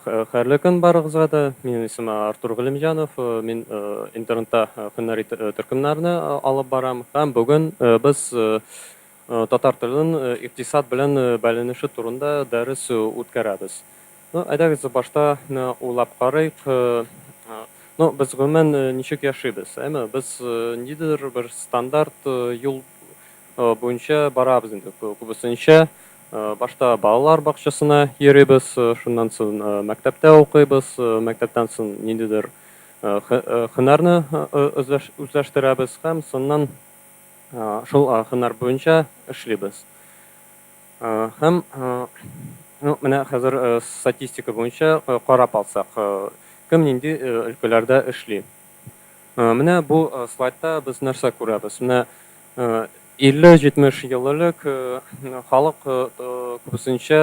Хәерле көн барыгызга да. Минем исемем Артур Галимҗанов. Мин интернетта һөнәри төркемнәрне алып барам. Һәм бүген без татар теленең икътисад белән бәйләнеше турында дәрес үткәрәбез. Ну, әйдәгез, башта уйлап карыйк. Ну, без гомумән ничек яшибез? Әйме, без ниндидер бер стандарт юл буенча барабыз инде күбесенчә. Башта балалар бакчасына йөрибез, шуннан соң мәктәптә укыйбыз, мәктәптән соң ниндидер һөнәрне үзләштерәбез һәм соңыннан шул һөнәр буенча эшлибез. Һәм ну, менә хәзер статистика буенча карап алсак, кем нинди өлкәләрдә эшли. Менә бу слайдта без нәрсә күрәбез? Менә 50-70 ел элек халык күбесенчә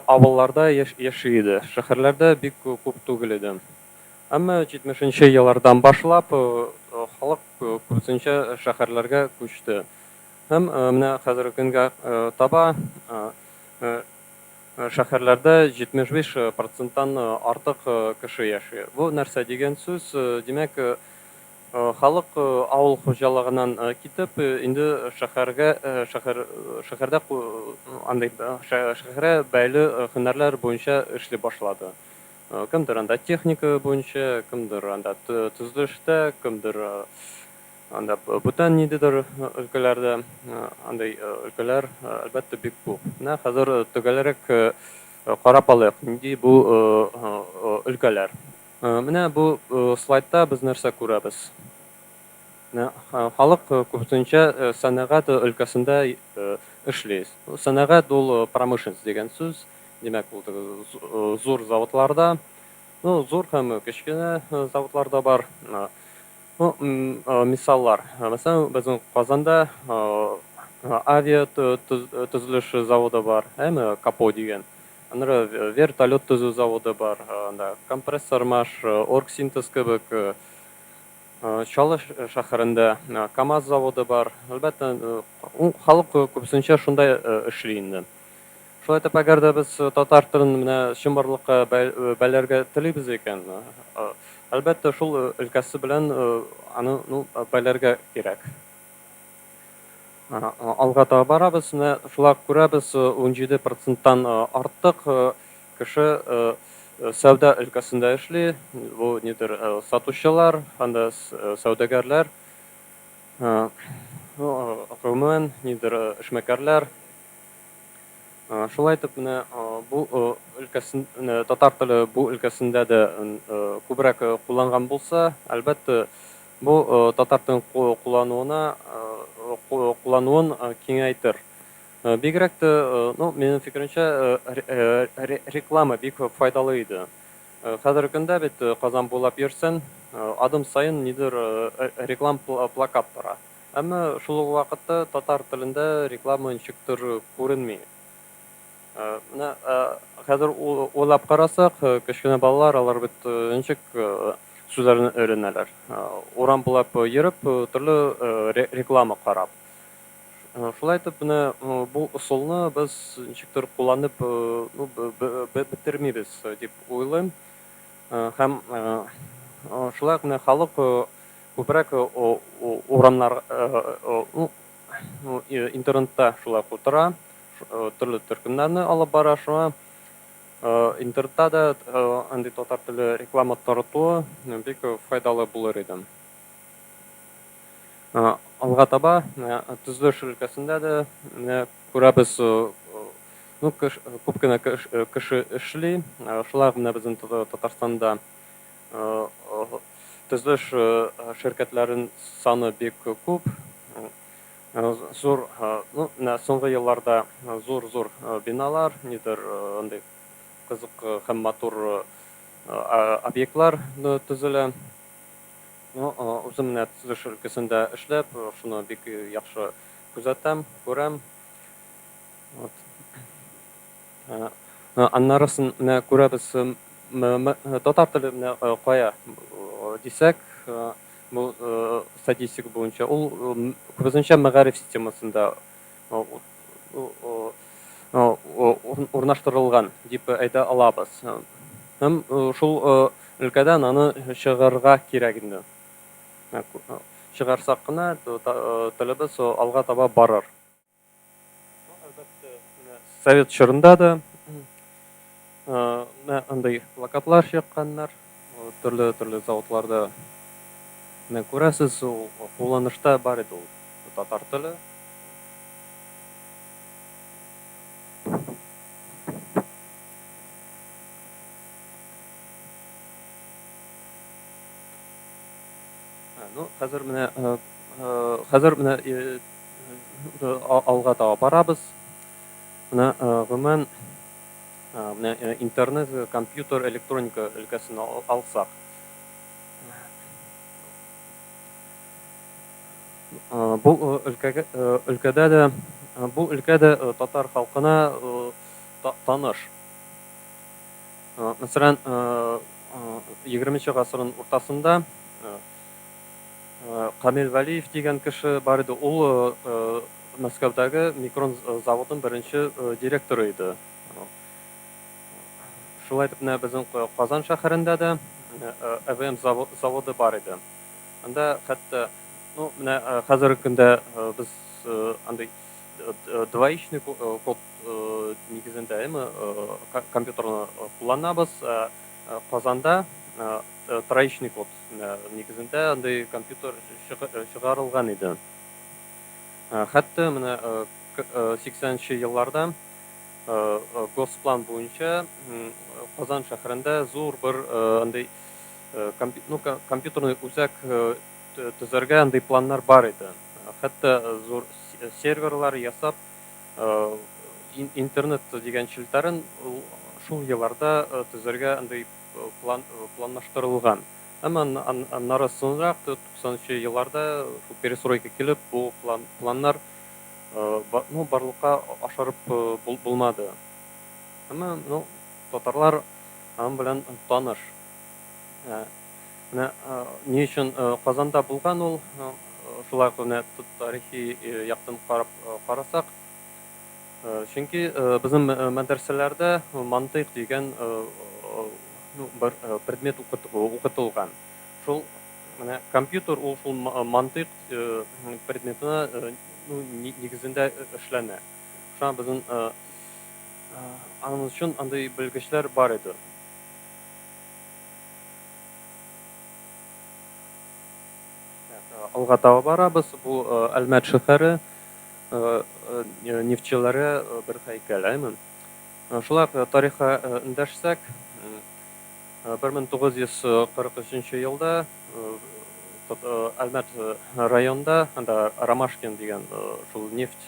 авылларда яши иде, шәһәрләрдә бик күп түгел иде. Әмма 70 нче еллардан башлап халык күбесенчә шәһәрләргә күчте. Һәм менә хәзерге көнгә таба шәһәрләрдә 75 проценттан артык кеше яши. Бу нәрсә дигән сүз? Димәк, халык авыл хуҗалыгыннан китеп, инде шәһәргә, шәһәр, шәһәрдә андый шәһәргә бәйле һөнәрләр буенча эшли башлады. Кемдер анда техника буенча, кемдер анда төзелештә, кемдер анда бүтән ниндидер өлкәләрдә. Андый өлкәләр, әлбәттә, бик күп. Менә хәзер төгәлрәк карап алыйк, нинди бу өлкәләр. Менә бу слайдта без нәрсә күрәбез? Менә халык күбесенчә сәнәгать өлкәсендә эшли. Сәнәгать ул промышленность дигән сүз. Димәк, ул теге зур заводларда, ну, зур һәм кечкенә заводлар да бар. Ну, мисаллар. Мәсәлән, безнең Казанда авиа төзелеш заводы бар, әйме, КАПО дигән. Аннары вертолет төзү заводы бар, анда Компрессормаш, Оргсинтез кебек. Чаллы шәһәрендә КАМАЗ заводы бар. Әлбәттә, халык күбесенчә шунда эшли инде. Шулай итеп, әгәр дә без татар телен менә чынбарлыкка бәйләргә телибез икән, әлбәттә, шул өлкәсе белән аны, ну, бәйләргә кирәк. Алга таба барабыз. Менә шулай күрәбез, 17 проценттан артык кеше сәүдә өлкәсендә эшли. Бу нидер сатучылар, анда сәүдәгәрләр, гомумән, нидер эшмәкәрләр. Шулай итеп, менә бу өлкәсен, татар теле бу өлкәсендә дә күбрәк кулланган булса, әлбәттә, бу татар телен куллануына куллануын киңәйтер. Бигрәк тә, ну, минем фикеремчә, реклама бик файдалы иде. Хәзерге көндә бит Казан буйлап йөрсәң, адым саен нидер реклам плакат тора. Әмма шул ук вакытта татар телендә реклама ничектер күренми. Менә хәзер уйлап карасак, кечкенә балалар, алар бит ничек сүзләрне өйрәнәләр. Урам буйлап йөреп, төрле реклама карап. Шулай итеп, менә бу ысулны без ничектер кулланып ну, бетермибез дип уйлыйм. Һәм шулай ук менә халык күбрәк урамнар, ну, интернетта шулай ук утыра, төрле төркемнәрне алып бара, шуңа интернетта да андый татар теле реклама таратуы бик файдалы булыр иде. Алга таба төзелеш өлкәсендә дә менә күрәбез, ну, күп кенә кеше эшли. Шулай ук менә безнең Татарстанда төзелеш ширкәтләрен саны бик күп. Зур, ну, менә соңгы елларда зур-зур биналар, нидер андый кызык һәм матур объектлар төзелә. Ну, үзем менә төзелеш өлкәсендә эшләп, шуны бик яхшы күзәтәм, күрәм. Вот. Аннарысын менә күрәбез, татар теле менә кая дисәк, бу статистика буенча ул күбесенчә мәгариф системасында урнаштырылган дип әйтә алабыз. Һәм шул өлкәдән аны чыгарырга кирәк инде. Чыгарсак кына телебез алга таба барыр. Әлбәттә, менә совет чорында да менә андый плакатлар чыкканнар, төрле-төрле заводларда менә күрәсез, ул кулланышта бар иде ул татар теле. Ну, хәзер менә хәзер менә алга таба барабыз. Менә гомумән менә интернет, компьютер, электроника өлкәсен алсак. Бу өлкәгә өлкәдә дә бу өлкә дә татар халкына таныш. Мәсәлән, 20 гасырның уртасында Камил Вәлиев дигән кеше бар иде, ул Мәскәүдәге Микрон заводының беренче директоры иде. Шулай итеп, менә безнең Казан шәһәрендә дә ЭВМ заводы бар иде. Анда хәтта, ну, менә хәзерге көндә без андый двоичный код нигезендә әйеме компьютерны кулланабыз. Казанда троичный код нигезендә андый компьютер чыгарылган иде. Хәтта менә 80 нче елларда Госплан буенча Казан шәһәрендә зур бер андый ну, компьютерный үзәк төзәргә андый планнар бар иде. Хәтта зур серверлар ясап, интернет дигән челтәрен шул елларда төзәргә андый план планлаштырылган. Әмма аннары соңрак, 90нчы елларда шул перестройка килеп, бу план планнар ну, барлыкка ашырып булмады. Әмма, ну, татарлар аның белән таныш. Менә ни өчен Казанда булган ул, шулай ук менә тарихи яктан карап карасак, чөнки безнең мәдрәсәләрдә мантыйк дигән ну, бер предмет укытылган. Шул менә компьютер ул шул мантыйк предметына ну, нигезендә эшләнә. Шуңа безнең аның өчен андый белгечләр бар иде. Алга таба барабыз. Бу Әлмәт шәһәре нефтьчеләре бер һәйкәл, әйме? Шулай ук тарихка эндәшсәк, 1943 елда Әлмәт районында, анда Ромашкин дигән шул нефть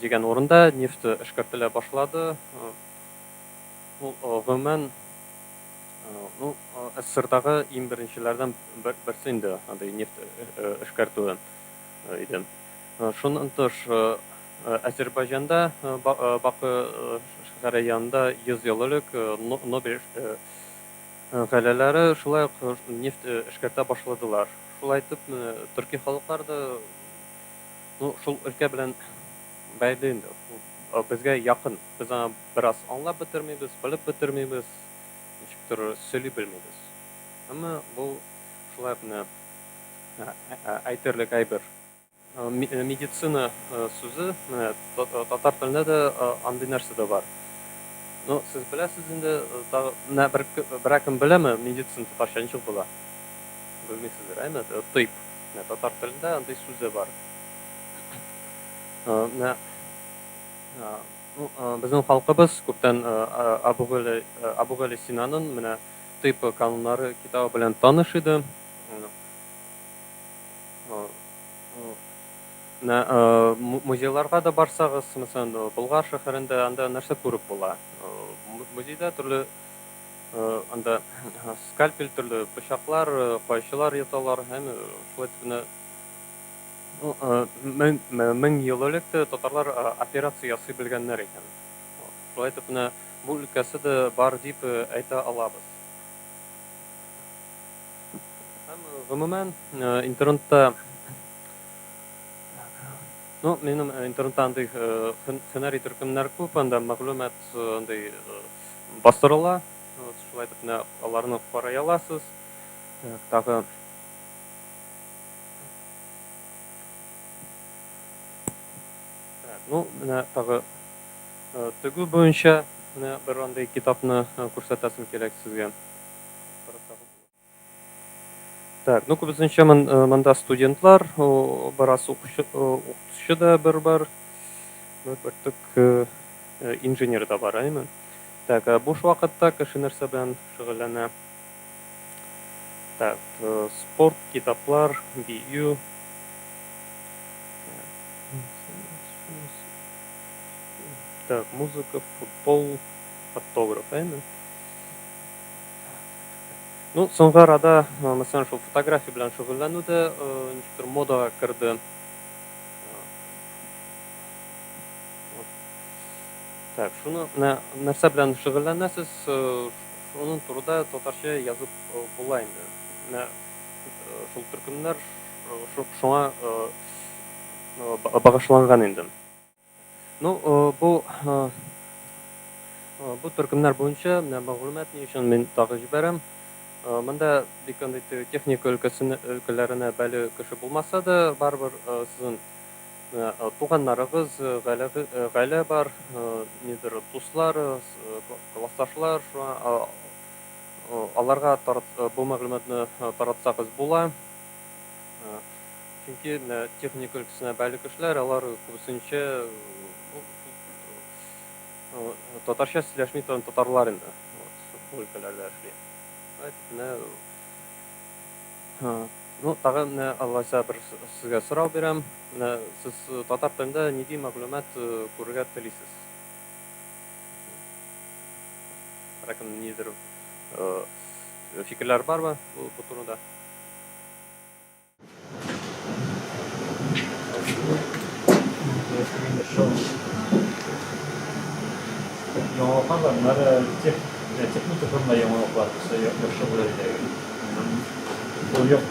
дигән урында нефть эшкәртелә башлады. Ул гомумән, ну, СССРдагы иң беренчеләрдән берсе инде андый нефть эшкәртүе иде. Шуннан тыш, Әзербайҗанда Бакы шәһәре янында 100 ел элек Нобель гаиләләре шулай ук нефть эшкәртә башладылар. Шулай итеп, төрки халыклар да ну, шул өлкә белән бәйле инде. Безгә якын. Без аны бераз аңлап бетермибез, белеп бетермибез, ничектер сөйли белмибез. Әмма бу шулай ук менә әйтерлек әйбер. Медицина сүзе, менә татар телендә дә андый нәрсә дә бар. Ну, сез беләсез инде, тагы менә бер берәр кем беләме, медицина татарча ничек була? Белмисездер, әйме? Тыйб. Менә татар телендә андый сүз дә бар. Менә ну, безнең халкыбыз күптән Әбүгали Әбүгали Синаның менә Тыйб кануннары китабы белән таныш иде. Менә музейларга да барсагыз, мәсәлән, Болгар шәһәрендә анда нәрсә күреп була? Музейда төрле анда скальпель, төрле пычаклар, кайчылар яталар һәм шулай итеп менә ну, мең, мең ел элек тә татарлар операция ясый белгәннәр икән. Шулай итеп менә бу өлкәсе дә бар дип әйтә алабыз. Һәм гомумән интернетта Ну, минем интернетта андый һөнәри төркемнәр күп, анда мәгълүмат андый бастырыла. Вот шулай итеп менә аларны карый аласыз. Так, тагы Так, ну, менә тагы тегү буенча менә бер андый китапны күрсәтәсем килә сезгә. Так, ну күбесенчә монда студентлар, бераз укучы, укытучы да бер бар, бер бөртек инженер да бар, әйеме? Так, ә буш вакытта кеше нәрсә белән шөгыльләнә? Так, спорт, китаплар, бию. Так, музыка, футбол, фотограф, әйеме? Ну, соңгы арада, мәсәлән, шул фотография белән шөгыльләнү дә ничектер модага керде. Так, шуны менә нәрсә белән шөгыльләнәсез, шуның турыда татарча язып була инде. Менә шул төркемнәр шуңа багышланган инде. Ну, бу бу төркемнәр буенча менә мәгълүмат ни өчен мин тагы җибәрәм. Монда бик андый техника өлкәсенә өлкәләренә бәйле кеше булмаса да, барыбер сезнең менә туганнарыгыз, гаилә гаилә бар, нидер дуслар, классташлар, шуңа аларга бу мәгълүматны таратсагыз була. Чөнки менә техника өлкәсенә бәйле кешеләр, алар күбесенчә ну, татарча сөйләшми торган татарлар инде. Вот, бу өлкәләрдә эшли. Менә ну, тагы менә алайса бер сезгә сорау бирәм. Менә сез татар телендә нинди мәгълүмат күрергә телисез? Бәлкем ниндидер фикерләр бармы бу турыда? Яңалыклар бар, менә техника турында яңалыклар булса яхшы булыр иде. Ул як,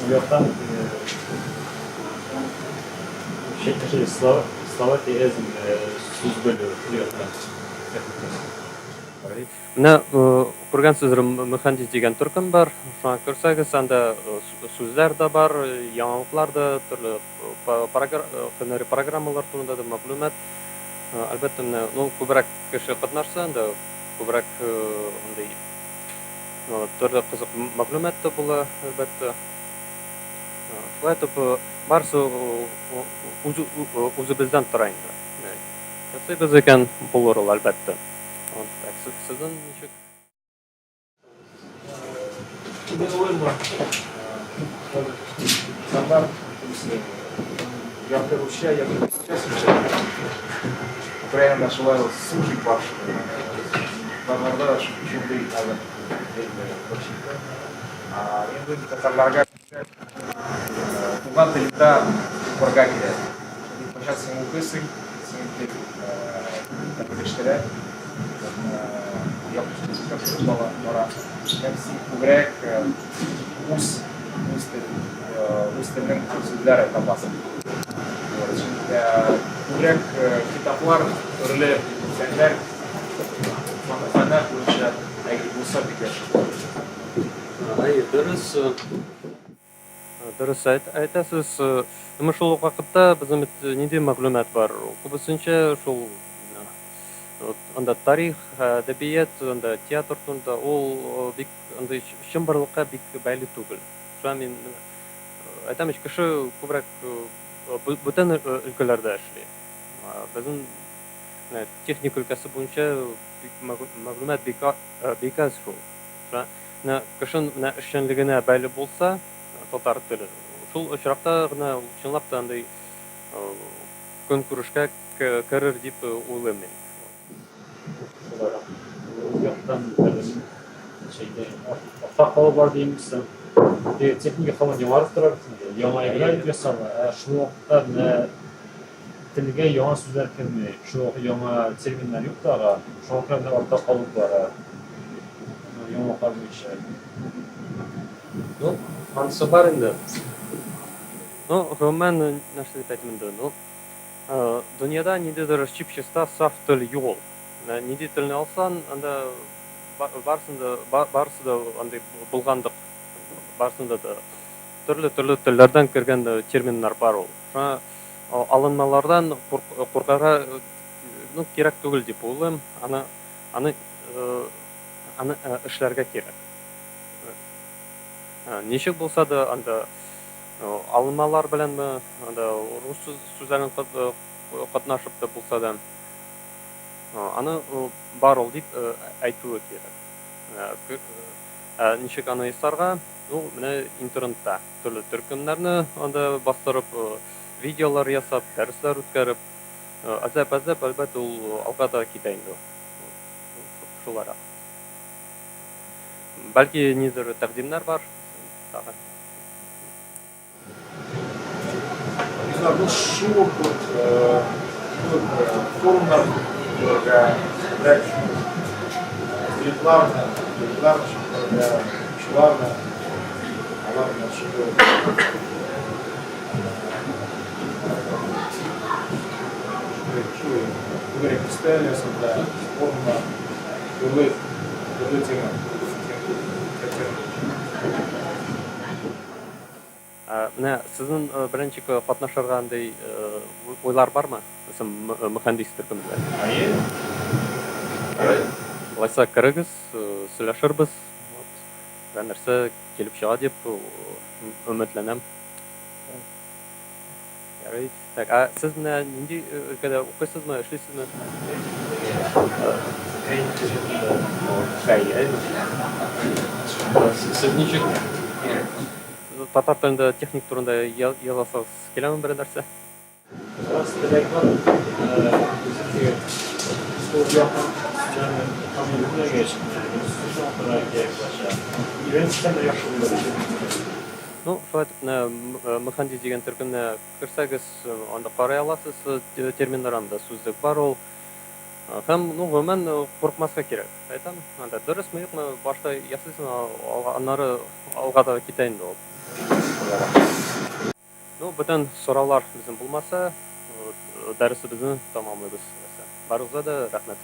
ул яктан слова, слова тирән сүз белү ул яктан техникасы. Менә күргәнсездер, Мөхәндис дигән төркем бар. Шуңа керсәгез, анда сүзләр дә бар, яңалыклар да, төрле һөнәри программалар турында да мәгълүмат. Әлбәттә, менә ну күбрәк кеше катнашса, анда күбрәк андый төрле кызык мәгълүмат та була, әлбәттә. Шулай итеп, барысы үзебездән тора инде. Ясыйбыз икән, булыр ул, әлбәттә. Так, сезнең ничек? Мин уйлыйм, инсаннар күбесе ярты русча, ярты русча сөйләшә. Украинада шулай ук суржик бар. Татарларда шундый хәзер бер. Инде татарларга туган телендә укырга кирәк. Кайчан син укыйсың, син тел камилләштерә, бара. Һәм син күбрәк үз үз тел үз телнең сүзләре табасың. Күбрәк китаплар, төрле фәннәр, фәннәр буенча әгәр булса бик яхшы булыр. Әйе, дөрес. Дөрес әйтәсез. Әмма шул ук вакытта безнең бит нинди мәгълүмат бар? Күбесенчә шул анда тарих, әдәбият, анда театр турында ул бик андый чынбарлыкка бик бәйле түгел. Шуңа мин әйтәм ич, кеше күбрәк бүтән өлкәләрдә эшли. Безнең менә техника өлкәсе буенча бик мәгълүмат бик аз шул. Шуңа менә кешенең менә эшчәнлегенә бәйле булса, татар теле, шул очракта гына ул чынлап та андый көнкүрешкә керер дип уйлыйм мин. Шулайрак. Ул яктан шәйдә артта калу бар димме соң? Теге техника һаман яңарып тора бит инде. Яңа әйберләр ясала. Ә шул вакытта менә телгә яңа сүзләр керми, шул ук яңа терминнар юк тагы. Шуңа күрә менә артта калып бара. Яңалыклар буенча. Ну, анысы бар инде. Ну, гомумән, нәрсә дип әйтим инде, ну, Дөньяда ниндидер чип-чиста саф тел юк ул. Менә нинди телне алсаң, анда барысында барысы да андый булгандык, барысында да төрле-төрле телләрдән кергән терминнар бар ул. Шуңа алынмалардан куркырга ну, кирәк түгел дип уйлыйм. Аны аны аны эшләргә кирәк. Ничек булса да анда алынмалар беләнме, анда рус сүзләрен катнашып та булса да, аны бар ул дип әйтүе кирәк. Ә ничек аны ясарга? Ну, менә интернетта төрле төркемнәрне анда бастырып, видеолар ясап, дәресләр үткәреп, әзләп-әзләп, әлбәттә, ул алга да китә инде. Шулайрак. Бәлки, ниндидер тәкъдимнәр бар тагын. Не знаю, ну шул ук вот, шул ук форумнар булырга, күбрәк студентларны, студентларны чакырырга, укучыларны, алар белән шундый ук шундый түгәрәк өстәл ясарга, форумнар, төрле төрле тема, төрле тема. Ә менә сезнең беренче катнашырга андый уйлар бармы? Мәсәлән, Мөхәндис төркемендә. Әйе. Ярый. Алайса керегез, сөйләшербез. Вот. Берәр нәрсә килеп чыга дип өметләнәм. Ярый. Так, ә сез менә нинди өлкәдә укыйсызмы, эшлисезме? Сез ничек? Татар телендә техник турында язасыгыз киләме берәр нәрсә? Бераз теләк бар. Үзем теге шул якын сүзләрне камил белмәгәч, институтта укырга кирәк булачак. Өйрәнсәм дә яхшы булыр иде. Ну, шулай итеп, менә Мөхәндис дигән төркемне керсәгез, анда карый аласыз терминнар, анда сүзлек бар ул. Һәм, ну, гомумән, курыкмаска кирәк. Әйтәм, анда дөресме, юкмы, башта ясыйсың, аннары алга таба китә инде ул. Ну, бүтән сораулар безнең булмаса, дәресебезне тәмамлыйбыз. Барыгызга да рәхмәт.